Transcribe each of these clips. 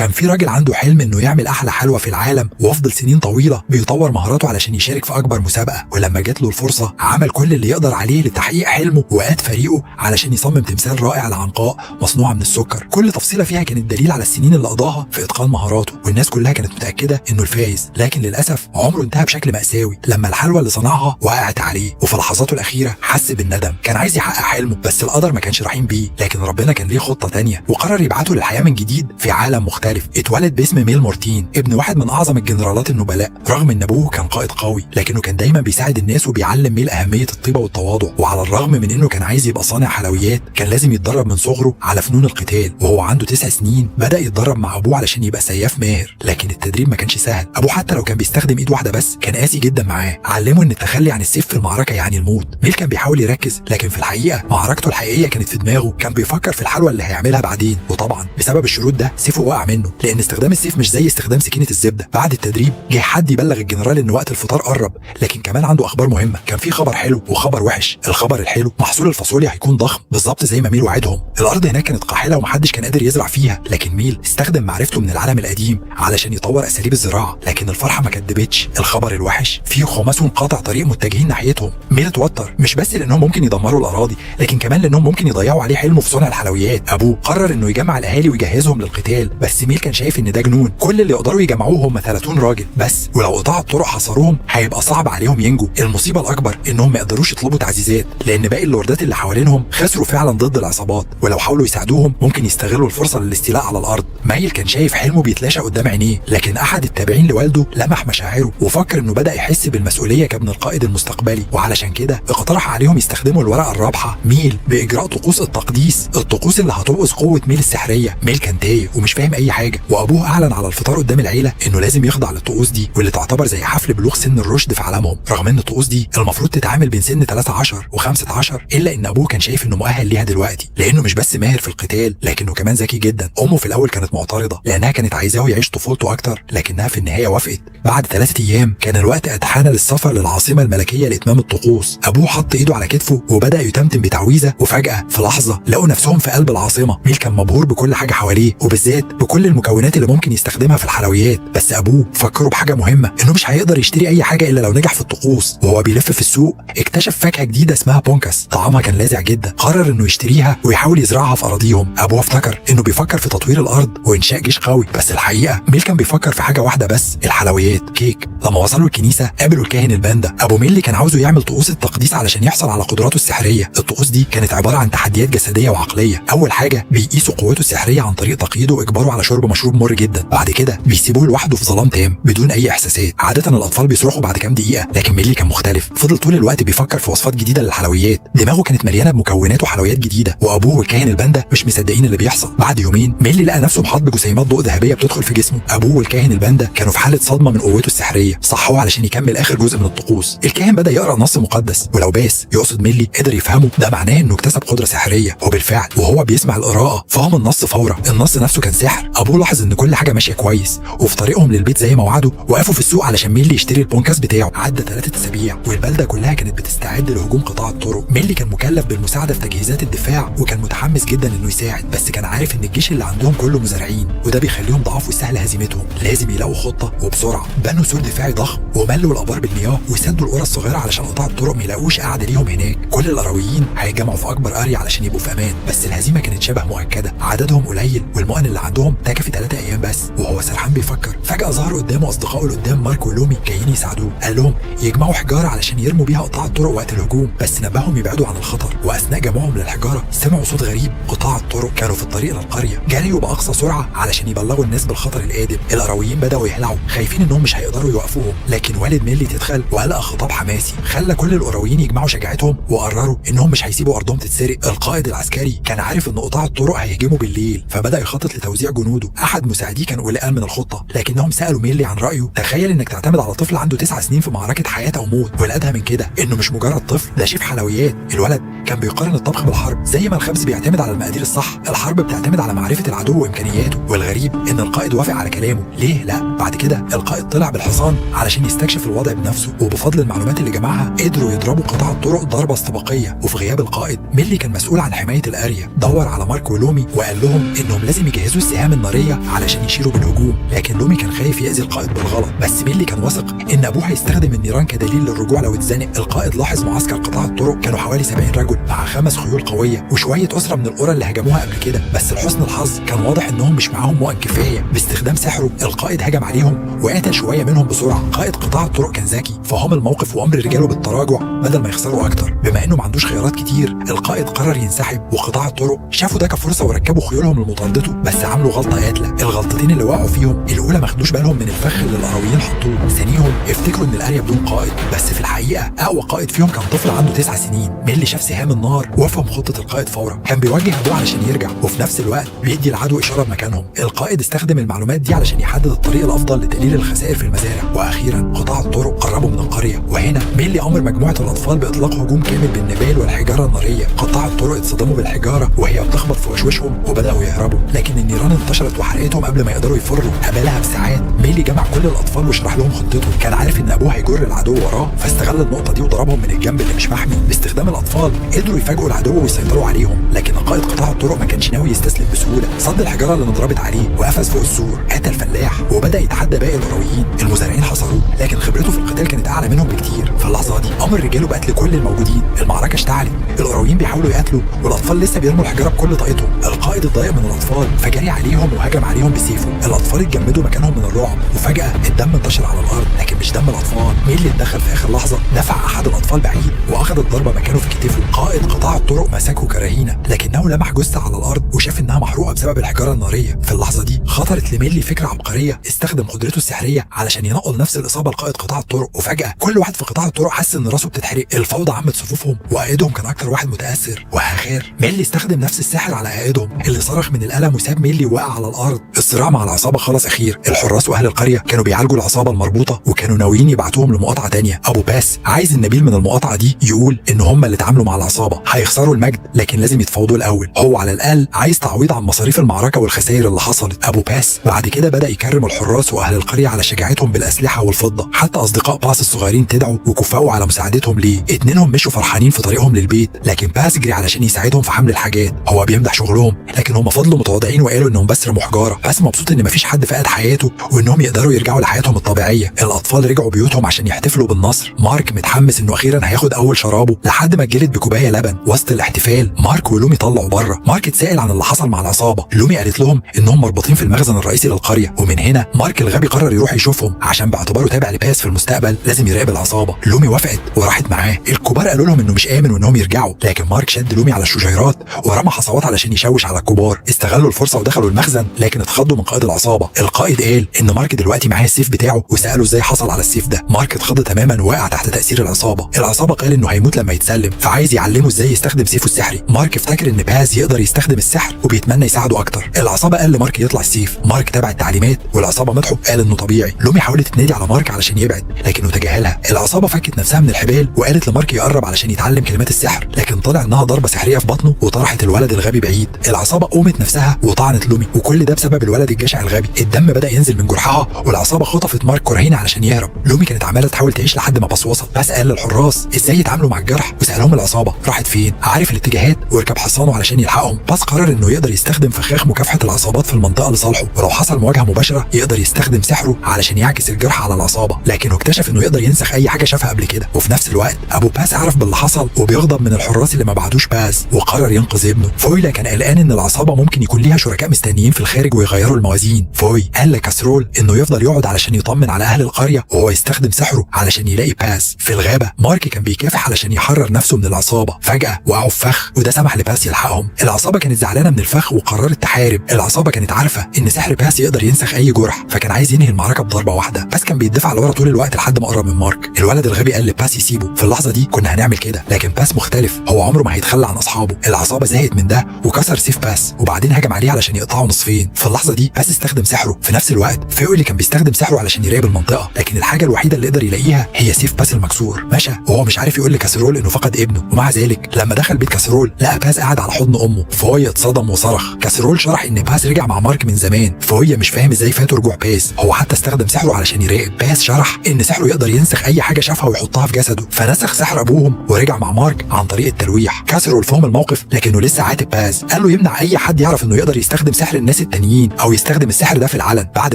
كان في راجل عنده حلم انه يعمل احلى حلوى في العالم، وفضل سنين طويلة بيطور مهاراته علشان يشارك في اكبر مسابقة. ولما جات له الفرصة عمل كل اللي يقدر عليه لتحقيق حلمه، وقاد فريقه علشان يصمم تمثال رائع لعنقاء مصنوعة من السكر. كل تفصيله فيها كانت دليل على السنين اللي قضاها في اتقان مهاراته، والناس كلها كانت متاكدة انه الفايز. لكن للاسف عمره انتهى بشكل مأساوي لما الحلوى اللي صنعها وقعت عليه، وفي لحظاته الاخيرة حس بالندم. كان عايز يحقق حلمه بس القدر ما كانش رحيم بيه، لكن ربنا كان ليه خطه تانية وقرر يبعته للحياة من جديد في عالم مختلف. اتولد باسم ميل مورتين، ابن واحد من اعظم الجنرالات النبلاء. رغم ان ابوه كان قائد قوي، لكنه كان دايما بيساعد الناس وبيعلم ميل اهمية الطيبة والتواضع. وعلى الرغم من انه كان عايز يبقى صانع حلويات، كان لازم يتدرب من صغره على فنون القتال. وهو عنده 9 سنين بدا يتدرب مع ابوه علشان يبقى سياف ماهر، لكن التدريب ما كانش سهل. ابوه حتى لو كان بيستخدم ايد واحدة بس كان قاسي جدا معاه، علمه ان التخلي عن السيف في المعركة يعني الموت. ميل كان بيحاول يركز، لكن في الحقيقة معركته الحقيقية كانت في دماغه. كان بيفكر في الحلوى اللي هيعملها بعدين، وطبعا بسبب الشرود ده سيفه وقع منه، لان استخدام السيف مش زي استخدام سكينة الزبدة. بعد التدريب جه حد يبلغ الجنرال ان وقت الفطار قرب، لكن كمان عنده اخبار مهمة. كان في خبر حلو وخبر وحش. الخبر الحلو، محصول الفاصوليا هيكون ضخم بالظبط زي ما ميل وعدهم. الارض هناك كانت قاحله ومحدش كان قادر يزرع فيها، لكن ميل استخدم معرفته من العالم القديم علشان يطور اساليب الزراعة. لكن الفرحة ما كدبتش. الخبر الوحش، في خماسون قاطع طريق متجهين ناحيتهم. ميل اتوتر، مش بس لانهم ممكن يدمروا الاراضي، لكن كمان لانهم ممكن يضيعوا عليه حلمه في صنع الحلويات. ابوه قرر انه يجمع الاهالي ويجهزهم للقتال، بس ميل كان شايف ان ده جنون. كل اللي يقدروا يجمعوه هم 30 راجل بس، ولو قطاع الطرق حصروهم هيبقى صعب عليهم ينجوا. المصيبة الاكبر انهم ما يقدروش يطلبوا تعزيزات، لان باقي اللوردات اللي حوالينهم خسروا فعلا ضد العصابات، ولو حاولوا يساعدوهم ممكن يستغلوا الفرصة للاستيلاء على الارض. مايل كان شايف حلمه بيتلاشى قدام عينيه، لكن احد التابعين لوالده لمح مشاعره وفكر انه بدا يحس بالمسؤولية كابن القائد المستقبلي، وعلشان كده اقترح عليهم يستخدموا الورقة الرابحة ميل باجراء طقوس التقديس، الطقوس اللي هتوقظ قوة ميل السحريه. ميل كان تايه ومش فاهم اي حاجة، وابوه اعلن على الفطار قدام العيلة انه لازم يخضع للطقوس دي، واللي تعتبر زي حفل بلوغ سن الرشد في عالمهم. رغم ان الطقوس دي المفروض تتعامل بين سن 13 و15، الا ان ابوه كان شايف انه مؤهل ليها دلوقتي، لانه مش بس ماهر في القتال لكنه كمان ذكي جدا. امه في الاول كانت معترضة لانها كانت عايزاه يعيش طفولته اكتر، لكنها في النهاية وافقت. بعد 3 ايام كان الوقت قد حان للسفر للعاصمه الملكية لاتمام الطقوس. ابوه حط ايده على كتفه وبدا يتمتم بتعويذه، وفجاة في لحظة لقوا نفسهم في قلب العاصمة. ميل كان مبهور بكل حاجة حواليه، وبالذات بكل المكونات اللي ممكن يستخدمها في الحلويات. بس ابوه فكرة بحاجة مهمة، انه مش هيقدر يشتري اي حاجة الا لو نجح في الطقوس. وهو بيلف في السوق اكتشف فاكهة جديدة اسمها بونكاس، طعمها كان لاذع جدا. قرر انه يشتريها ويحاول يزرعها في اراضيهم. ابوه افتكر انه بيفكر في تطوير الارض وانشاء جيش قوي، بس الحقيقة ميل كان بيفكر في حاجة واحدة بس، الحلويات، كيك. لما وصلوا الكنيسة قابلوا الكاهن الباندا. ابو ميلي كان عاوزه يعمل طقوس التقديس علشان يحصل على قدراته السحريه. الطقوس دي كانت عبارة عن تحديات جسدية وعقلية. اول حاجة بيقيسوا قوته السحريه عن طريق تقييده واجباره على شرب مشروب مر جدا. بعد كده بيسيبوه لوحده في ظلام تام بدون اي احساسات. عادة الاطفال بيصرخوا بعد كام دقيقة، لكن ميلي كان مختلف. فضل طول الوقت بيفكر في وصفات جديدة للحلويات. دماغه كانت مليانة بمكونات وحلويات جديدة، وابوه والكاهن الباندا مش مصدقين اللي بيحصل. بعد يومين ميلي لقى نفسه محاط بجسيمات ضوء ذهبية بتدخل في جسمه. ابوه والكاهن الباندا كانوا في حاله صدمة من قوته السحريه، صحوة علشان يكمل اخر جزء من الطقوس. الكاهن بدا يقرا نص مقدس، ولو باس يقصد ميلي قدر يفهمه، ده معناه انه اكتسب قدره سحريه. وبالفعل وهو بيسمع القراءة فهم النص فورا. النص نفسه كان سحر. ابوه لاحظ ان كل حاجة ماشية كويس، وفي طريقهم للبيت زي ما وعدوا وقفوا في السوق علشان ميلي يشتري البونكاس بتاعه. عدى 3 اسابيع والبلده كلها كانت بتستعد لهجوم قطاع الطرق. ميلي كان مكلف بالمساعده في تجهيزات الدفاع، وكان متحمس جدا انه يساعد، بس كان عارف ان الجيش اللي عندهم كله مزارعين، وده بيخليهم ضعاف وسهل هزيمتهم. لازم يلاقوا خطه وبسرعة. بنوا سور دفاعي ضخم وملوا الابار بالمياه وسدوا القرى الصغيرة علشان قطاع الطرق ما يلاقوش قعدة ليهم هناك. كل القرويين هيتجمعوا في اكبر قرية علشان يبقوا في امان، بس الهزيمة كانت شبه مؤكدة. عددهم قليل والمؤن اللي عندهم تكفي 3 ايام بس. وهو سرحان بيفكر فجاة ظهر قدامه اصدقائه القدام مارك ولومي جايين يساعدوه. قال لهم يجمعوا حجارة علشان يرموا بيها قطاع الطرق وقت الهجوم، بس نبههم يبعدوا عن الخطر. واثناء جمعهم للحجاره سمعوا صوت غريب. قطاع الطرق كانوا في الطريق للقريه، جريوا باقصى سرعة علشان يبلغوا الناس بالخطر القادم. القرويين بداوا يهلعوا خايفين انهم مش هيقدروا يوقفوهم، لكن والد ميلي تدخل وألقى خطاب حماسي خلى كل القرويين يجمعوا شجاعتهم وقرروا انهم مش هيسيبوا ارضهم تتسرق. القائد العسكري كان عارف ان قطاع الطرق هيهجموا بالليل، فبدا يخطط لتوزيع جنوده. احد مساعديه كان قلقان من الخطة، لكنهم سالوا ميلي عن رايه. تخيل انك تعتمد على طفل عنده 9 سنين في معركة حياة او موت، والادهى من كده انه مش مجرد طفل، ده شيف حلويات. الولد كان بيقارن الطبخ بالحرب، زي ما الخبز بيعتمد على المقادير الصح، الحرب بتعتمد على معرفة العدو وامكانياته. والغريب ان القائد وافق على كلامه. ليه لا؟ بعد كده القائد طلع بالحصان علشان يستكشف الوضع بنفسه، وبفضل المعلومات اللي جمعها قدروا يضربوا قطاع الطرق ضربه استباقية. وفي غياب القائد ميلي كان مسؤول عن حماية القرية. دور على مارك ولومي وقال لهم انهم لازم يجهزوا السهام النارية علشان يشتغلوا يشيروا بالهجوم، لكن لومي كان خايف يأذي القائد بالغلط. بس ميلي كان واثق ان ابوه هيستخدم النيران كدليل للرجوع لو اتزنق. القائد لاحظ معسكر قطاع الطرق، كانوا حوالي 70 رجل مع 5 خيول قوية وشوية اسره من القرى اللي هجموها قبل كده. بس لحسن الحظ كان واضح انهم مش معاهم مؤن كفاية. باستخدام سحره القائد هجم عليهم وقتل شوية منهم بسرعة. قائد قطاع الطرق كان ذكي، فهم الموقف وامر رجاله بالتراجع بدل ما يخسروا اكتر. بما انه ما عندوش خيارات كتير، القائد قرر ينسحب، وقطاع الطرق شافوا ده كفرصه وركبوا خيولهم لمطاردته، بس عملوا غلطه قاتله. الغلطتين اللي وقعوا فيهم، الاولى ما خدوش بالهم من الفخ اللي القرويين حطوه، ثانيهم افتكروا ان القرية بدون قائد، بس في الحقيقة اقوى قائد فيهم كان طفل عنده 9 سنين. ميلي شاف سهام النار وفهم خطه القائد فورا. كان بيوجه ابوه علشان يرجع، وفي نفس الوقت بيدي العدو اشارة بمكانهم. القائد استخدم المعلومات دي علشان يحدد الطريق الافضل لتقليل الخسائر في المزارع. واخيرا قطاع الطرق قربوا من القرية، وهنا ميلي امر مجموعة الاطفال باطلاق هجوم كامل بالنبال والحجارة النارية. قطاع الطرق اتصدموا بالحجارة وهي بتخبط في وشوشهم وبداوا يهربوا، لكن النيران انتشرت وحرقتهم قبل ما يقدروا يفروا. قبلها بساعات ميلي جمع كل الاطفال وشرح لهم خطته. كان عارف ان ابوه هيجر العدو وراه، فاستغل النقطة دي وضربهم من الجنب اللي مش محمي. باستخدام الاطفال قدروا يفاجئوا العدو ويسيطروا عليهم، لكن قائد قطاع الطرق ما كانش ناوي يستسلم بسهولة. صد الحجارة اللي انضربت عليه وقفز فوق السور، قتل فلاح وبدا يتحدى باقي القرويين. المزارعين حصروه، لكن خبرته في القتال كانت اعلى منهم بكتير. في اللحظة دي امر رجاله بقتل كل الموجودين. المعركة اشتعلت، القرويين بيحاولوا يقاتلوا والاطفال لسه بيرموا الحجارة بكل طاقتهم. القائد اتضايق من الاطفال فجري عليهم وهجم عليهم بسيفه. الاطفال اتجمدوا مكانهم من الرعب، وفجاة الدم انتشر على الارض، لكن مش دم الاطفال. مين اللي اتدخل في اخر لحظة؟ دفع احد الاطفال بعيد واخذ الضربة مكانه في كتفه. قائد قطاع الطرق مسكه كرهينه، لكنه لمح جثة على الارض وشاف انها محروقة بسبب الحجارة النارية. في اللحظة دي خطرت لميلي فكرة عبقرية، استخدم قدرته السحريه علشان ينقل نفس الاصابة لقائد قطاع الطرق. وفجاة كل واحد في قطاع الطرق حس ان راسه بتتحرق. الفوضى عمت صفوفهم، وقائدهم كان اكتر واحد متاثر. وهخير ميلي استخدم نفس السحر على قائدهم اللي صرخ من الالم وساب ميلي وقع على الارض. الصراع مع العصابة خلص اخير. الحراس واهل القرية كانوا بيعالجوا العصابة المربوطه، وكانوا ناويين يبعتوهم لمقاطعه تانية. ابو باس عايز النبيل من المقاطعة دي يقول ان هم اللي اتعاملوا مع العصابة هيخسروا المجد، لكن لازم يتفاوضوا الاول. هو على الاقل عايز تعويض عن مصاريف المعركة والخسائر اللي حصلت. ابو باس بعد كده بدا يكرم الحراس واهل القرية على شجاعتهم بالاسلحة والفضة. حتى اصدقاء باس الصغيرين تدعوا وكفأوا على مساعدتهم ليه. اتنينهم مشوا فرحانين في طريقهم للبيت، لكن باس جري علشان يساعدهم في حمل الحاجات. هو بيمدح شغلهم، لكن هم فضلوا متواضعين وقالوا انهم بس رموا حجارة. باس مبسوط ان مفيش حد فقد حياته وانهم يقدروا يرجعوا لحياتهم الطبيعية. الاطفال رجعوا بيوتهم عشان يحتفلوا بالنصر. مارك متحمس انه اخيرا هياخد اول شرابه لحد ما اتجلد بكوبايه لبن. وسط الاحتفال مارك ولومي طلعوا بره. مارك اتسأل عن اللي حصل مع العصابة. لومي قالت لهم انهم مربوطين في المخزن الرئيسي للقريه، ومن هنا مارك الغبي قرر يروح يشوفهم عشان باعتباره تابع لباس في المستقبل لازم يراقب العصابة. لومي وافقت وراحت معاه. الكبار قالوا لهم انه مش امن وانهم يرجعوا، لكن مارك شد لومي على الشجيرات ورمى حصوات علشان يشوش على الكبار. استغلوا الفرصة ودخلوا المخزن، لكن اتخضوا من قائد العصابة. القائد قال ان مارك دلوقتي معاه السيف بتاعه، وساله ازاي حصل على السيف ده. مارك اتخض تماما ووقع تحت تاثير العصابة. العصابة قال انه هيموت لما يتسلم، فعايز يعلمه ازاي يستخدم سيفه السحري. مارك افتكر ان باز يقدر يستخدم السحر وبيتمنى يساعده اكتر. العصابة قال لمارك يطلع السيف. مارك تابع التعليمات والعصابه مدحه، قال انه طبيعي. لومي حاولت تنادي على مارك علشان يبعد، لكنه تجاهلها. العصابة فكت نفسها من الحبال وقالت لمارك يقرب علشان يتعلم كلمات السحر، لكن طلع انها ضربه سحريه في بطنه وطرحت الولد الغبي بعيد. العصابة قومت نفسها وطعنت لومي، وكل ده بسبب الولد الجشع الغبي. الدم بدا ينزل من جرحها والعصابه خطفت مارك كرهينه علشان يهرب. لومي كانت عماله تحاول تعيش لحد ما باس وصل. باس قال للحراس ازاي يتعاملوا مع الجرح، وسالهم العصابة راحت فين، عارف الاتجاهات، وركب حصانه علشان يلحقهم. باس قرر انه يقدر يستخدم فخاخ مكافحة العصابات في المنطقة لصالحه، ولو حصل مواجهة مباشرة يقدر يستخدم سحره علشان يعكس الجرح على العصابة. لكنه اكتشف انه يقدر ينسخ اي حاجة شافها قبل كده. وفي نفس الوقت ابو باس عرف باللي حصل وبيغضب من الحراس اللي ما بعدوش باس، وقرر ينقذ ابنه. فويلا كان قلقان ان العصابة ممكن يكون ليها شركاء مستنيين في الخارج ويغيروا الموازين. فوي قال لكاسرول انه يفضل يقعد علشان يطمن على اهل القرية، وهو يستخدم سحره علشان يلاقي باس. في الغابة مارك كان بيكافح علشان يحرر نفسه من العصابة. فجاة وقعوا في فخ، وده سمح لباس يلحقهم. العصابة كانت زعلانة من الفخ وقررت تحارب. العصابة كانت عارفه ان سحر باس يقدر ينسخ اي جرح، فكان عايز ينهي المعركة بضربه واحدة. باس كان بيدفع لورا طول الوقت لحد ما قرب من مارك. الولد الغبي قال لباس يسيبه. في اللحظة دي كنا هنعمل كده، لكن باس مختلف، هو عمره ما هيتخلى عن اصحابه. العصابة زهقت من ده وكسر سيف باس، وبعدين هجم عليه علشان يقطعه نصفين. في اللحظة دي باس استخدم سحره. في نفس الوقت فيولي كان بيستخدم سحره علشان يراقب المنطقة، لكن الحاجة الوحيدة اللي قدر يلاقيها هي سيف باس المكسور. مشى وهو مش عارف يقول لكاسرول انه فقد ابنه، ومع ذلك لما دخل بيت كاسرول لقى باس قاعد على حضن امه. فوي اتصدم وصرخ. كاسرول شرح ان باس رجع مع مارك من زمان. فوي مش فاهم ازاي فاته رجوع باس، هو حتى استخدم سحره علشان يراقب. باس شرح ان سحره يقدر ينسخ اي حاجة شافها ويحطها في جسده، فنسخ سحر ابوهم ورجع مع مارك عن طريق التلويح. كاسرول فهم الموقف، لكنه لسه عاتب باز، قال له يمنع اي حد يعرف انه يقدر يستخدم سحر الناس التانيين او يستخدم يستخدم السحر ده في العلن. بعد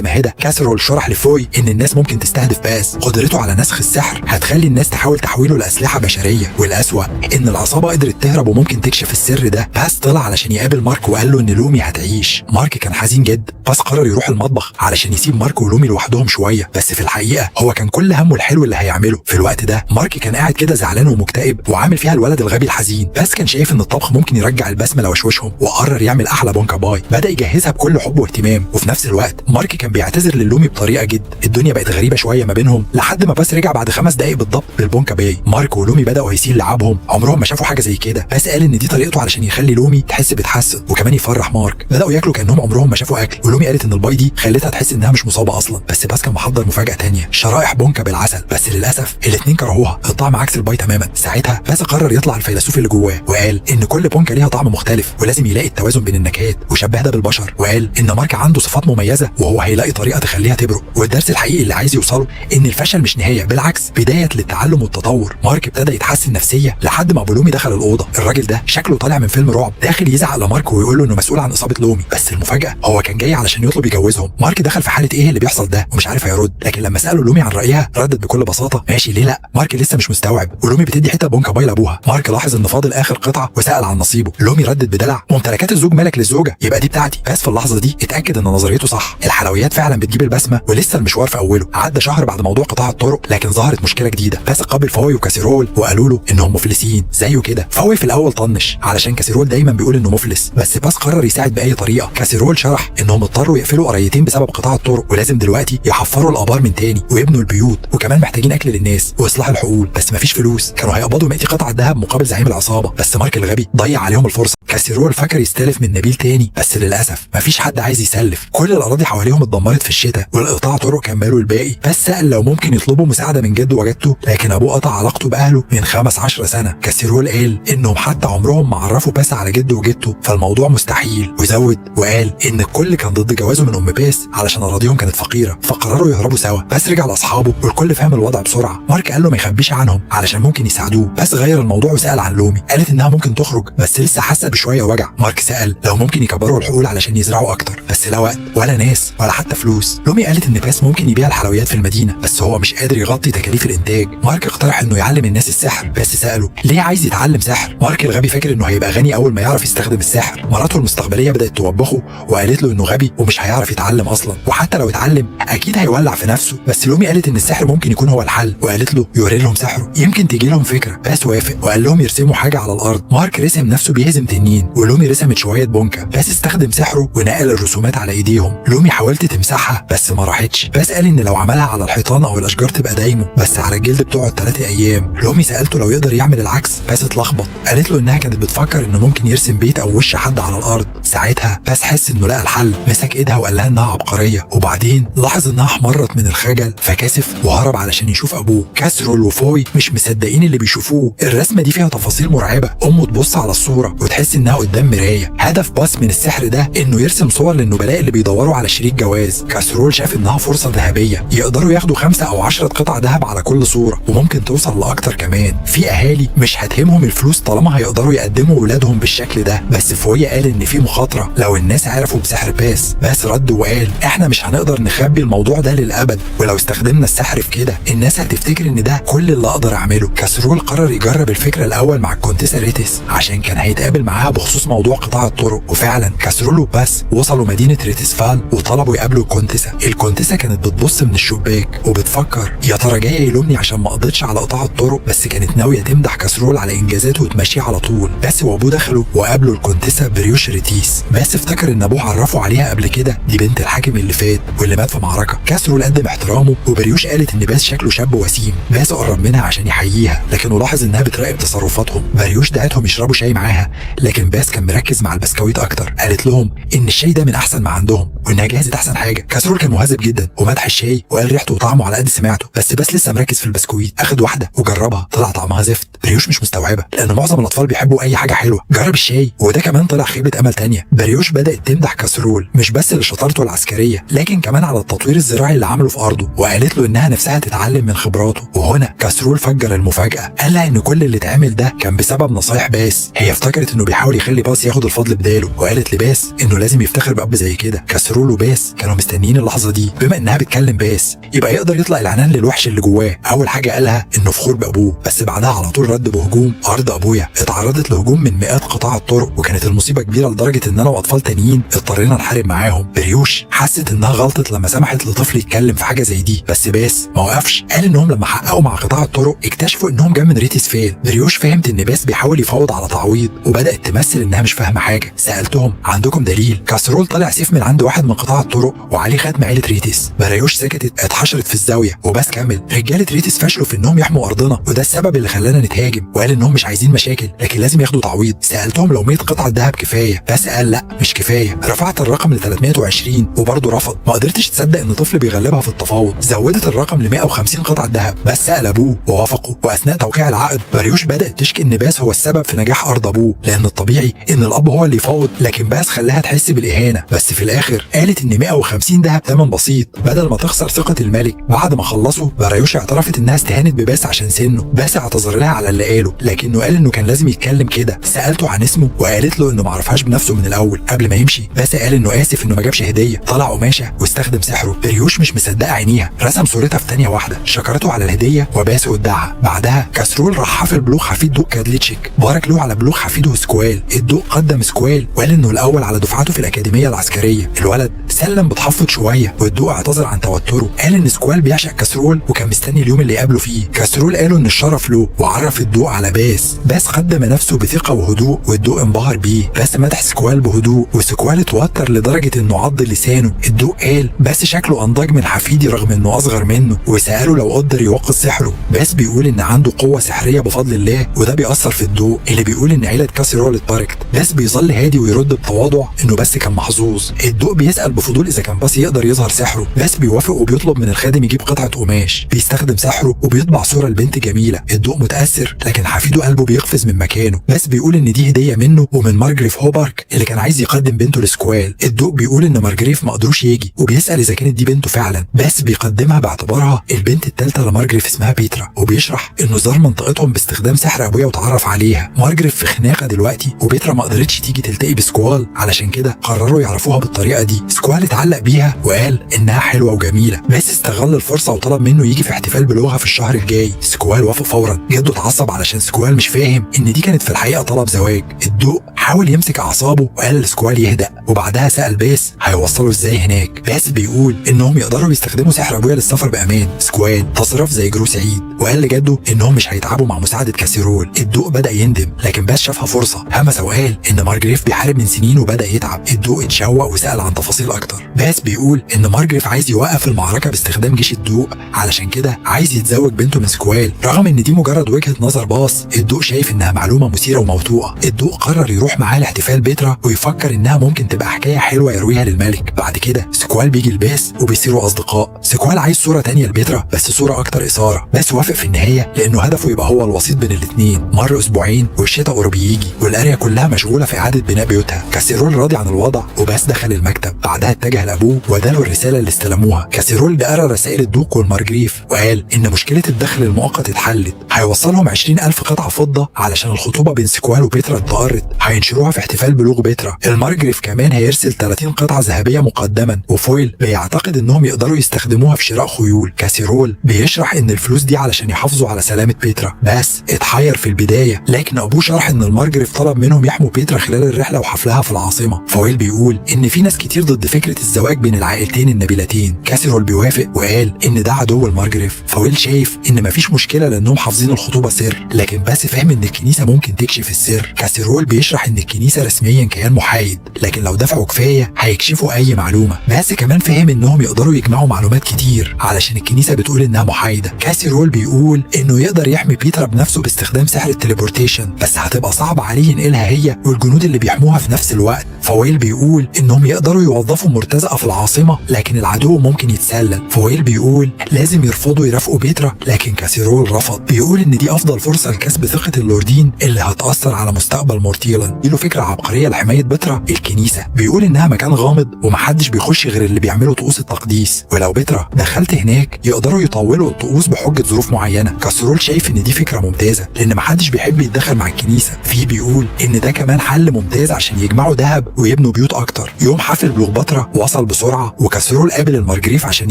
ما هدى كاسرول شرح لفوي ان الناس ممكن تستهدف باس، قدرته على نسخ السحر هتخلي الناس تحاول تحويله لاسلحه بشرية، والاسوأ ان العصابة قدرت تهرب وممكن تكشف السر ده. باس طلع علشان يقابل مارك وقال له ان لومي هتعيش. مارك كان حزين جدا. باس قرر يروح المطبخ علشان يسيب مارك ولومي لوحدهم شوية، بس في الحقيقة هو كان كل همه الحلو اللي هيعمله. في الوقت ده مارك كان قاعد كده زعلان ومكتئب وعامل فيها الولد الغبي الحزين. باس كان شايف ان الطبخ ممكن يرجع البسمة لوشوشهم، وقرر يعمل احلى بونكا باي. بدا يجهزها بكل حب واهتمام، وفي نفس الوقت مارك كان بيعتذر للومي بطريقة جد. الدنيا بقت غريبة شوية ما بينهم لحد ما باس رجع بعد 5 دقايق بالضبط بالبونكا باي. مارك ولومي بداوا هيسين لعابهم، عمرهم ما شافوا حاجة زي كده. باس قال ان دي طريقته علشان يخلي لومي تحس بتحسن وكمان يفرح مارك. بداوا ياكلوا كانهم عمرهم ما شافوا اكل، ولومي قالت ان الباي دي خلتها تحس انها مش مصابه اصلا. بس باس كان محضر مفاجاة تانية، شرائح بونكا بالعسل، بس للاسف الاثنين كرهوها، الطعم عكس الباي تماما. ساعتها باس قرر يطلع الفيلسوف اللي جواه، وقال ان كل بونكا ليها طعم مختلف ولازم يلاقي التوازن بين النكهات، وشبه ده بالبشر، وقال ان مارك عنده صفات مميزة وهو هيلاقي طريقه تخليها تبرق. والدرس الحقيقي اللي عايز يوصله ان الفشل مش نهاية، بالعكس بداية للتعلم والتطور. مارك ابتدى يتحسن نفسيا لحد ما ابو لومي دخل الاوضة. الراجل ده شكله طالع من فيلم رعب، داخل يزعق لمارك ويقول له انه مسؤول عن اصابه لومي. بس المفاجاة هو كان جاي علشان يطلب يجوزهم. مارك دخل في حاله ايه اللي بيحصل ده ومش عارف هيرد، لكن لما ساله لومي عن رايها ردت بكل بساطة ماشي ليه لا. مارك لسه مش مستوعب، ولومي بتدي حتة بونكا باي لابوها. مارك لاحظ ان فاضل اخر قطعه وسال عن نصيبه. لومي ردت بدلع ممتلكات الزوج ملك للزوجة، يبقى دي بتاعتي. بس في اللحظة دي اتاكد ان نظريته صح، الحلويات فعلا بتجيب البسمة ولسه المشوار في اوله. عدى شهر بعد موضوع قطاع الطرق، لكن ظهرت مشكلة جديدة. باس قابل فوي وكاسيرول وقالوا له انهم مفلسين زيه كده. فوي في الاول طنش علشان كاسيرول دايما بيقول انه مفلس، بس باس قرر يساعد باي طريقه. كاسيرول شرح انهم اضطروا يقفلوا قريتين بسبب قطاع الطرق، ولازم دلوقتي يحفروا الابار من تاني ويبنوا البيوت، وكمان محتاجين اكل للناس واصلاح الحقول، بس مفيش فلوس. كانوا هيقبضوا 100 قطعه ذهب مقابل زعيم العصابة، بس مارك الغبي ضيع عليهم الفرصة. كاسيرول فكر يستلف من نبيل تاني، بس للاسف مفيش حد عايز يسلف، كل الاراضي حواليهم اتدمرت في الشتاء والقطاع طرق كملوا الباقي. بس سأل لو ممكن يطلبوا مساعدة من جده وجدته، لكن ابوه قطع علاقته باهله من 15 سنة. كاسيرول قال انهم حتى عمرهم ما عرفوا باس على جده وجدته، فالموضوع مستحيل. وزود وقال ان الكل كان ضد جوازه من ام باس علشان اراضيهم كانت فقيرة، فقرروا يهربوا سوا. باس رجع لاصحابه والكل فهم الوضع بسرعة. مارك قال له ما يخبيش عنهم علشان ممكن يساعدوه. باس غير الموضوع وسأل عن لومي، قالت انها ممكن تخرج بس لسه حاسه بشوية وجع. مارك سأل لو ممكن يكبروا الحقول علشان يزرعوا اكتر، بس لا وقت ولا ناس ولا حتى فلوس. لومي قالت ان باس ممكن يبيع الحلويات في المدينة، بس هو مش قادر يغطي تكاليف الانتاج. مارك اقترح انه يعلم الناس السحر، بس سأله ليه عايز يتعلم سحر. مارك الغبي فاكر انه هيبقى غني اول ما يعرف يستخدم السحر. مراته المستقبلية بدات توبخه وقالت له انه غبي ومش هيعرف يتعلم اصلا، وحتى لو اتعلم اكيد هيولع في نفسه. بس لومي قالت ان السحر ممكن يكون هو الحل، وقالت له يوري لهم سحره يمكن تيجي لهم فكرة. باس وافق وقال لهم يرسموا حاجة على الارض. مارك رسم نفسه بيهزم تنين، ولومي رسمت شوية بونكا. باس استخدم سحره ونقل الرسومات على ايديهم. لومي حاولت تمسحها بس ما راحتش. باس قال ان لو عملها على الحيطان او الاشجار تبقى دايمه، بس على الجلد بتقعد 3 ايام. لومي سالته لو يقدر يعمل العكس، باس اتلخبط. قالت له انها كانت بتفكر انه ممكن يرسم بيت او وش حد على الارض. ساعتها باس حس انه لقى الحل، مسك ايدها وقال لها انها عبقرية، وبعدين لاحظ انها احمرت من الخجل فكسف وهرب علشان يشوف ابوه. كاسرول وفوي مش مصدقين اللي بيشوفوه، الرسمة دي فيها تفاصيل مرعبة. امه تبص على الصورة وتحس انها قدام مراية. هدف باس من السحر ده انه يرسم صور للنبلاء اللي بيدوروا على شريك جواز. كاسرول شاف انها فرصة ذهبية، يقدروا ياخدوا 5 او 10 قطع ذهب على كل صوره، وممكن توصل لاكتر كمان. في اهالي مش هتهمهم الفلوس طالما هيقدروا يقدموا ولادهم بالشكل ده. بس فوي قال ان في مخاطره لو الناس عرفوا بسحر باس. باس رد وقال احنا مش هنقدر نخبي الموضوع ده للابد، ولو استخدمنا السحر في كده الناس هتفتكر ان ده كل اللي اقدر اعمله. كاسرول قرر يجرب الفكرة الاول مع الكونتيسا ريتس عشان كان هيتقابل معاها بخصوص موضوع قطاع الطرق. وفعلا كاسرول وباس وصلوا مدينة ريتسفال وطلبوا يقابلوا الكونتيسا. الكونتيسا كانت بتبص من الشباك وبتفكر يا ترى جاية يلومني عشان ما قضيتش على قطاع الطرق، بس كانت ناوية تمدح كاسرول على انجازاته وتمشيه على طول. باس وابوه دخلوا وقابلوا الكونتيسا بريوش ريتيس. باس افتكر ان ابوه عرفه عليها قبل كده، دي بنت الحاكم اللي فات واللي مات في معركة. كاسرول قدم احترامه، وبريوش قالت ان باس شكله شاب وسيم. باس قرب منها عشان يحييها، لكنه لاحظ انها بتراقب تصرفاتهم. بريوش دعتهم يشربوا شاي معاها، لكن باس كان مركز مع البسكويت اكتر. قالت لهم ان الشاي ده من احسن ما عندهم وانها جهزت احسن حاجة. كاسرول كان مهذب جدا ومدح الشاي وقال ريحته وطعمه على قد سمعته، بس باس لسه مركز في البسكويت. اخد واحدة وجربها، طلع طعمها زفت. بريوش مش مستوعبة لان معظم الاطفال بيحبوا اي حاجة حلوة. جرب الشاي وده كمان طلع خيبه امل تانية. بريوش بدات تمدح كاسرول مش بس لشطارته العسكرية، لكن كمان على التطوير الزراعي اللي عمله في ارضه، وقالت له انها نفسها تتعلم من خبراته. وهنا كاسرول فجر المفاجاة، قال لها ان كل اللي اتعمل ده كان بسبب نصايح باس. هي افتكرت انه بيحاول يخلي باس ياخد الفضل بداله، وقالت لباس انه لازم يفتخر باب زي كده. كاسرول كاسرول وباس كانوا مستنيين اللحظة دي. بما انها بتكلم باس يبقى يقدر يطلع العنان للوحش اللي جواه. اول حاجة قالها انه فخور بابوه، بس بعدها على طول رد بهجوم. ارض ابويا اتعرضت لهجوم من مئات قطاع الطرق، وكانت المصيبة كبيرة لدرجة ان انا واطفال تانيين اضطرينا نحارب معاهم. بريوش حست انها غلطت لما سمحت لطفل يتكلم في حاجة زي دي، بس باس ما وقفش. قال انهم لما حققوا مع قطاع الطرق اكتشفوا انهم جاء من ريتيس فيل. بريوش فهمت ان باس بيحاول يفاوض على تعويض، وبدات تمثل انها مش فاهمه حاجة. سالتهم عندكم دليل؟ كاسرول طلع سيف من عند واحد من قطاع الطرق وعليه ختم عيله ريتيس. بريوش سكتت، اتحشرت في الزاوية. وباس كمل رجاله ريتيس فشلوا في انهم يحموا ارضنا، وده السبب اللي خلانا نتهاجم. وقال انهم مش عايزين مشاكل لكن لازم ياخدوا تعويض. سالتهم لو 100 قطعه ذهب كفاية، باس قال لا مش كفاية. رفعت الرقم ل 320 وبرضه رفض. ما قدرتش تصدق ان طفل بيغلبها في التفاوض. زودت الرقم ل 150 قطعه ذهب، بس سال ابوه ووافقوا. واثناء توقيع العقد بريوش بدات تشكي ان باس هو السبب في نجاح ارض ابوه، لان الطبيعي ان الاب هو اللي يفاوض، لكن باس خلاها تحس بالاهانه. بس في الاخر قالت ان 150 ذهب ثمن بسيط بدل ما تخسر ثقة الملك. بعد ما خلصوا بريوش اعترفت انها استهانت بباس عشان سنة. باس اعتذر لها على اللي قاله، لكنه قال انه كان لازم يتكلم كده. سالته عن اسمه وقالت له انه ما عرفهاش بنفسه من الاول. قبل ما يمشي باس قال انه اسف انه ما جابش هديه. طلع قماشة واستخدم سحره. بريوش مش مصدقه عينيها، رسم صورتها في ثانية واحدة. شكرته على الهدية وباس ودعها. بعدها كاسرول راح حفل بلوغ حفيد دوق كادليتشيك، بارك له على بلوغ حفيده سكوال. الدوق قدم سكوال وقال انه الاول على دفعته في الاكاديمية العسكرية. الولد سلم بتحفظ شوية، والدوق اعتذر عن توتره. قال ان سكوال بيعشق كاسرول وكان مستني اليوم اللي يقابله فيه. كاسرول قالوا ان الشرف له، وعرف الدوق على باس. باس قدم نفسه بثقة وهدوء والدوق انبهر بيه. باس مدح سكوال بهدوء، وسكوال اتوتر لدرجة انه عض لسانه. الدوق قال باس شكله انضج من حفيدي رغم انه اصغر منه، وساله لو قدر يوقظ سحره. باس بيقول ان عنده قوة سحريه بفضل الله، وده بيأثر في الدوق اللي بيقول ان عيله كاسيرول اتباركت. باس بيظل هادي ويرد بتواضع انه بس كان محظوظ. الدوق بيسأل بفضول اذا كان باس يقدر يظهر سحره. باس بيوافق وبيطلب من الخادم يجيب قطعه قماش. بيستخدم سحره وبيطبع صوره لبنت جميلة. الدوق متأثر لكن حفيده قلبه بيقفز من مكانه. باس بيقول ان دي هديه منه ومن مارجريف هوبارك اللي كان عايز يقدم بنته لسكوال. الدوق بيقول ان مارجريف ما قدروش يجي، وبيسأل اذا كانت دي بنته فعلا. باس بيقدمها باعتبارها البنت الثالثة لمارجريف اسمها بيترا، وبيشرح انه زار منطقتهم باستخدام سحر ابويا وتعرف عليها. مارجريف في خناقه دلوقتي، وبيترا ما قدرتش تيجي تلتقي بسكوال، علشان كده قرروا يعرفوها بالطريقة دي. سكوال اتعلق بيها وقال انها حلوة وجميلة. باس استغل الفرصة وطلب منه يجي في احتفال بلوغها في الشهر الجاي. سكوال وافق فورا. جده اتعصب علشان سكوال مش فاهم ان دي كانت في الحقيقة طلب زواج. الدوق حاول يمسك اعصابه وقال لسكوال يهدأ، وبعدها سأل باس هيوصلوا ازاي هناك. باس بيقول انهم يقدروا يستخدموا سحر ابويا للسفر بامان. سكوال تصرف زي جرو سعيد وقال لجده انهم مش هيتعبوا مع مساعدة كاسيرول. الدوق بدا يندم لكن باس شافها فرصة. همس وقال ان مارجريف بيحارب من سنين وبدا يتعب. الدوق اتشوق وسأل عن تفاصيل اكتر. باس بيقول ان مارجريف عايز يوقف المعركة باستخدام جيش الدوق، علشان كده عايز يتزوج بنته من سكوال. رغم ان دي مجرد وجهه نظر باس، الدوق شايف انها معلومة مثيرة وموثوقه. الدوق قرر يروح معاه لاحتفال بيترا ويفكر انها ممكن تبقى حكاية حلوة يرويها للملك. بعد كده سكوال بيجي لباس وبيصيروا اصدقاء. سكوال عايز صوره تانية لبيترا بس صوره اكتر اثاره. باس وافق في النهاية لانه هدفه يبقى هو الوسيط بين الاثنين. مر اسبوعين والشتاء قرب يجي، والقريه كلها مشغولة في اعاده بناء بيوتها. كاسيرول راضي عن الوضع وباس دخل المكتب. بعدها اتجه لابوه واداله الرسالة اللي استلموها. كاسيرول قرا رسائل الدوق والمارجريف وقال ان مشكلة الدخل المؤقت اتحلت. هيوصلهم 20,000 قطعه فضة علشان الخطوبة بين سكوال وبيترا اتقرت، هينشروها في احتفال بلوغ بيترا. المارجريف كمان هيرسل 30 قطعه ذهبية مقدما، وفويل بيعتقد انهم يقدروا يستخدموها في شراء خيول. كاسيرول بيشرح ان الفلوس دي علشان يحافظوا على سلامه بيترا. بس اتحير في البداية، لكن ابوه شرح ان المارجريف طلب منهم يحموا بيترا خلال الرحلة وحفلها في العاصمة. فويل بيقول ان في ناس كتير ضد فكرة الزواج بين العائلتين النبيلتين. كاسيرول بيوافق وقال ان ده عدو المارجريف. فويل شايف ان مفيش مشكلة لانهم حافظين الخطوبة سر، لكن بس فهم ان الكنيسة ممكن تكشف السر. كاسيرول بيشرح ان الكنيسة رسميا كيان محايد، لكن لو دفعوا كفاية هيكشفوا اي معلومة. بس كمان فهم انهم يقدروا يجمعوا معلومات كتير علشان الكنيسة بتقول انها محايدة. كاسيرول بيقول انه يقدر يحمي بيترا بنفسه باستخدام سحر ال teleportation، بس هتبقى صعب عليه ينقلها هي والجنود اللي بيحموها في نفس الوقت. فويل بيقول انهم يقدروا يوظفوا مرتزقة في العاصمة، لكن العدو ممكن يتسلل. فويل بيقول لازم يرفضوا يرافقوا بيترا، لكن كاسيرول رفض. بيقول ان دي افضل فرصة لكسب ثقة اللوردين اللي هتاثر على مستقبل مورتيلان. له فكرة عبقرية لحماية بيترا، الكنيسة. بيقول انها مكان غامض ومحدش بيخش غير اللي بيعملوا طقوس التقديس، ولو بيترا دخلت هناك يقدروا يطولوا الطقوس بحجة ظروف معينة. كاسرول شايف ان دي فكرة ممتازة لان محدش بيحب يتدخل مع الكنيسة. في بيقول ان ده كمان حل ممتاز عشان يجمعوا ذهب ويبنوا بيوت اكتر. يوم حفل بلوغ بلوغ بترا وصل بسرعة، وكاسرول قابل المرجريف عشان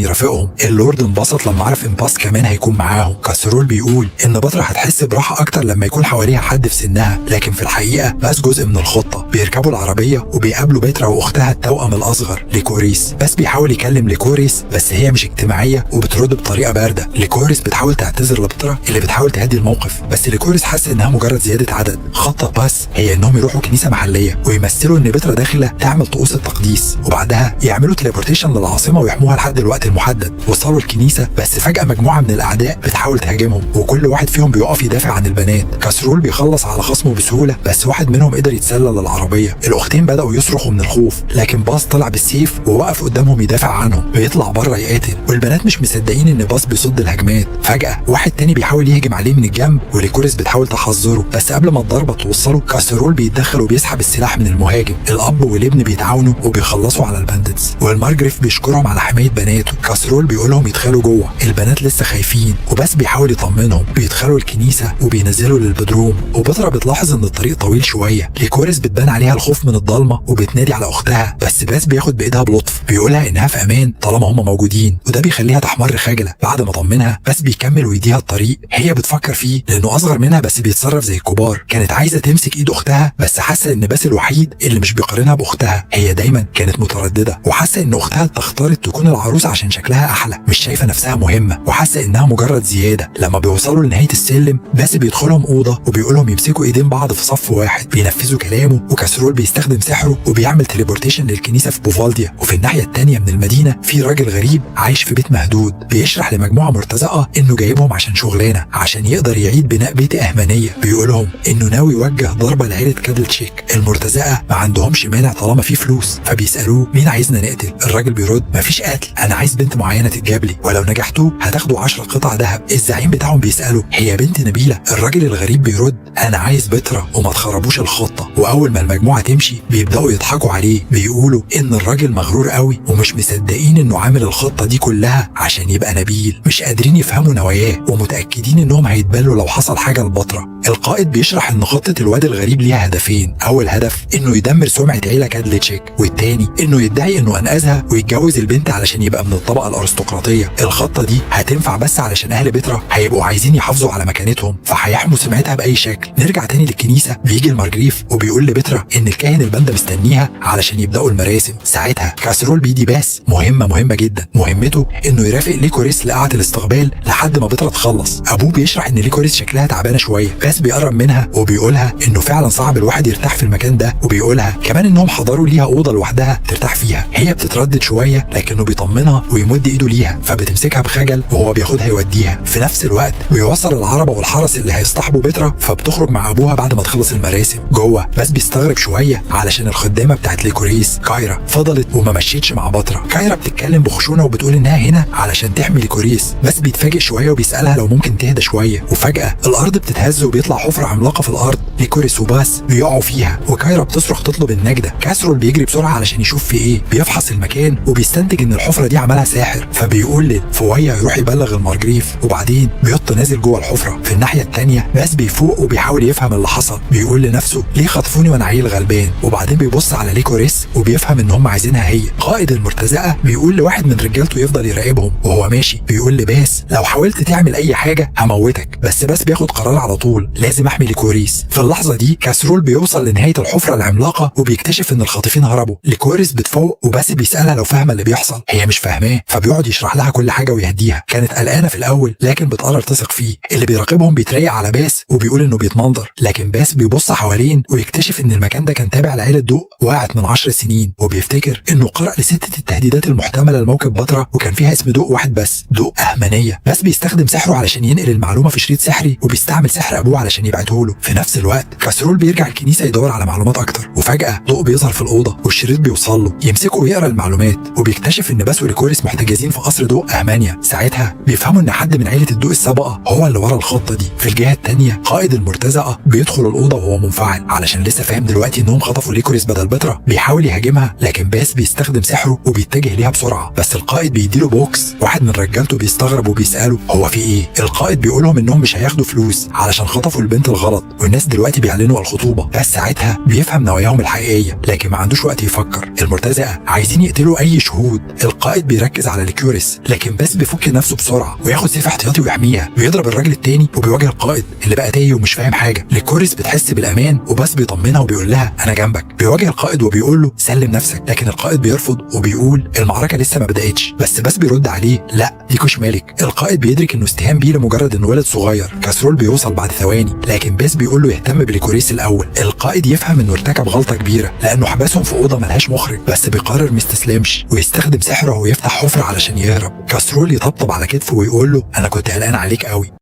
يرافقهم. اللورد انبسط لما عرف ان باس كمان هيكون معاهم. كاسرول بيقول ان بترا هتحس براحة اكتر لما يكون حواليها حد في سنها، لكن في الحقيقة باس جزء من الخطة. بيركبوا العربية وبيقابلوا بترا واختها التوأم الاصغر ليكوريس. بس بيحاول يكلم ليكوريس بس هي مش اجتماعية وبترد بطريقة باردة. ليكوريس بتحاول تعتذر لبترا اللي بتحاول تهدي الموقف، بس ليكوريس حاسه انها مجرد زيادة عدد. خطه باس هي انهم يروحوا كنيسة محليه ويمثلوا ان بترا داخله تعمل طقوس التقديس، وبعدها يعملوا teleportation للعاصمه ويحموها لحد الوقت المحدد. وصلوا الكنيسة بس فجاة مجموعة من الاعداء بتحاول تهاجمهم، وكل واحد فيهم بيقف يدافع عن البنات. كاسرول بيخلص على خصمه بسهولة، بس واحد منهم قدر يتسلل للعربية. الاختين بداوا يصرخوا من الخوف، لكن باس طلع بالسيف ووقف قدامهم يدافع عنهم. بيطلع بره يقاتل والبنات مش مصدقين ان باس بيصد الهجمات. فجاة واحد تاني بيحاول يهجم عليه من الجنب، وليكوريس بتحاول تحذره، بس قبل ما الضربة توصله كاسرول بيتدخل وبيسحب السلاح من المهاجم. الاب والابن بيتعاونوا وبيخلصوا على ال bandits، والمارجريف بيشكرهم على حماية بناته. كاسرول بيقولهم يدخلوا جوه، البنات لسه خايفين وبس بيحاول يطمنهم. بيدخلوا الكنيسة وبينزلوا للبدروم، وبترا بتلاحظ ان الطريق طويل شوية. ليكوريس بتبان عليها الخوف من الضلمة وبتنادي على اختها، بس باس بياخد بايدها بلطف، بيقولها انها في امان طالما هم موجودين، وده بيخليها تحمر خجله. بعد ما طمنها باس بيكمل ويديها الطريق. هي بتفكر فيه لانه اصغر منها بس بيتصرف زي الكبار. كانت عايزه تمسك ايد اختها، بس حاسه ان باس الوحيد اللي مش بيقارنها باختها. هي دايما كانت مترددة وحاسه ان اختها اختارت تكون العروسة عشان شكلها احلى، مش شايفه نفسها مهمة وحاسه انها مجرد زيادة. لما بيوصلوا لنهاية السلم باس بيدخلهم اوضة وبيقولهم يمسكوا ايدين بعض في صف واحد. بينفذوا كلامه، وكاسرول بيستخدم سحره وبيعمل teleportation للكنيسة في بوفالديا. وفي الناحية الثانية من المدينة في راجل غريب عايش في بيت مهدود، بيشرح لمجموعة مرتزقة انه جايبهم عشان شغلانة، عشان يقدر يعيد بناء بيت اهمانيه. بيقولهم انه ناوي يوجه ضربه لعيلة كادلتشيك. المرتزقة ما عندهمش مانع طالما في فلوس، فبيسالوه مين عايزنا نقتل؟ الراجل بيرد مفيش قتل، انا عايز بنت معينة تتجاب لي، ولو نجحتوا هتاخدوا 10 قطع ذهب. الزعيم بتاعهم بيساله هي بنت نبيلة؟ الراجل الغريب بيرد انا عايز بترا وما تخربوش الخطة. واول ما المجموعة تمشي بيبداوا يضحكوا عليه، بيقولوا ان الراجل مغرور قوي ومش مصدقين انه عامل الخطة دي كلها عشان يبقى نبيل، مش قادرين يفهموا نواياه ومتاكدين انهم هيتبلوا لو حصل حاجة لبترا. القائد بيشرح ان خطه الواد الغريب ليها هدفين، اول هدف انه يدمر سمعه عيله كادلتشيك، والتاني انه يدعي انه انقذها ويتجوز البنت علشان يبقى من الطبقة الارستقراطيه. الخطة دي هتنفع بس علشان اهل بترا هيبقوا عايزين يحافظوا على مكانتهم، فهيحموا سمعتها باي شكل. نرجع تاني للكنيسة، بيجي المرجريف وبيقول لبترا ان الكاهن الباندا مستنيها علشان يبداوا المراسم. ساعتها كاسرول بيدي باس مهمة مهمة جدا، مهمته انه يرافق ليكوريس لقاعه الاستقبال لحد ما بترا تخلص. ابوه بيشرح ان ليكوريس شكلها تعبانة شوية، باس بيقرب منها وبيقولها انه فعلا صعب الواحد يرتاح في المكان ده، وبيقولها كمان انهم حضروا ليها اوضة لوحدها ترتاح فيها. هي بتتردد شوية لكنه بيطمنها ويمد ايده ليها، فبتمسكها بخجل وهو بياخدها يوديها. في نفس الوقت بيوصل العربة والحرس اللي هيصطحبوا بترا، فبتخرج مع ابوها بعد ما تخلص المراسم. جوه باس بيستغرب شوية علشان الخدامة بتاعت ليكوريس كايرا فضلت وما مشيتش مع بترا. كايرا بتتكلم بخشونه وبتقول انها هنا علشان تحمي ليكوريس. باس بيتفاجئ شوية وبيسالها لو ممكن تهدى شوية، وفجاة الارض بتتهز وبيطلع حفره عملاقة في الارض. ليكوريس وباس بيقعوا فيها وكايرا بتصرخ تطلب النجده. كاسرول بيجري بسرعة علشان يشوف في ايه، بيفحص المكان وبيستنتج ان الحفرة دي عملها ساحر، فبيقول لفويا يروح يبلغ المرجريف، وبعدين بيط نازل جوه الحفرة. في الناحية الثانية باس بيفوق وبيحاول يفهم اللي حصل، بيقول لنفسه ليه خطفوني وانا عيل غلبان، وبعدين بيبص على ليكوريس وبيفهم ان هم عايزينها هي. قائد المرتزقة بيقول لواحد من رجالته يفضل يراقبهم، وهو ماشي بيقول لباس لو حاولت تعمل اي حاجة هموتك، بس باس بياخد قرار على طول، لازم احمي ليكوريس. في اللحظة دي كاسرول بيوصل لنهاية الحفرة العملاقة وبيكتشف ان الخاطفين هربوا. ليكوريس بتفوق وباس بيسالها لو فاهمه اللي بيحصل، هي مش فاهماه، فبيقعد يشرح لها كل حاجة ويهديها. كانت قلقانة في الاول لكن بتقرر تثق فيه. اللي بيراقبهم بيتريق على باس وبيقول انه بيتمنظر، لكن باس بيبص حوالين ويكتشف ان المكان ده كان تابع لعيلة دوق وقعت من 10 سنين، وبيفتكر انه قرأ لستة التهديدات المحتملة لموكب بترا وكان فيها اسم دوق واحد بس، دوق اهمانيه. باس بيستخدم سحره علشان ينقل المعلومة في شريط سحري، وبيستعمل سحر ابوه علشان يبعته له. في نفس الوقت كاسرول بيرجع الكنيسة يدور على معلومات اكتر، وفجاة ضوء بيظهر في الاوضة والشريط بيوصل له، يمسكه ويقرا المعلومات وبيكتشف ان باس وليكوريس محتجزين في قصر دوق اهمانيا. ساعتها بيفهموا ان حد من عيله الدوق السابقة هو اللي ورا الخطة دي. في الجهة الثانية قائد المرتزقة بيدخل الاوضة وهو منفعل علشان لسه فاهم دلوقتي انهم خطفوا ليكوريس بدل بترا. بيحاول يهاجمها لكن باس بيستخدم سحره وبيتجه ليها بسرعة، بس القائد بيديله بوكس. واحد من رجالته بيستغرب وبيساله هو في ايه. القائد بيقولهم انهم مش هياخدوا فلوس علشان خطفوا البنت الغلط، والناس دلوقتي بيعلنوا الخطوبة. بس ساعتها بيفهم نواياهم الحقيقية، لكن ما عندوش وقت يفكر. المرتزقة عايزين يقتلوا اي شهود. القائد بيركز على ليكوريس، لكن بس بيفك نفسه بسرعة وياخد سيف احتياطي ويحميها. بيضرب الراجل التاني وبيواجه القائد اللي بقى تايه ومش فاهم حاجة. ليكوريس بتحس بالامان وبس بيطمنها وبيقول لها انا جنبك. بيواجه القائد وبيقول له سلم نفسك، لكن القائد بيرفض وبيقول المعركة لسه ما بداتش. بس بيرد عليه لا دي كوش مالك. القائد بيدرك انه استهان بيه لمجرد انه ولد صغير. كاسرول بيوصل بعد ثواني، لكن بس بيقول له يهتم بليكوريس الاول. القائد يفهم انه ارتكب غلطه كبيرة لانه حبسهم في اوضة ملهاش مخرج، بس بيقرر ما يستسلمش ويستخدم سحره ويفتح حفره علشان يهرب. كاسرول يطبطب على كتفه ويقول له انا كنت قلقان عليك قوي.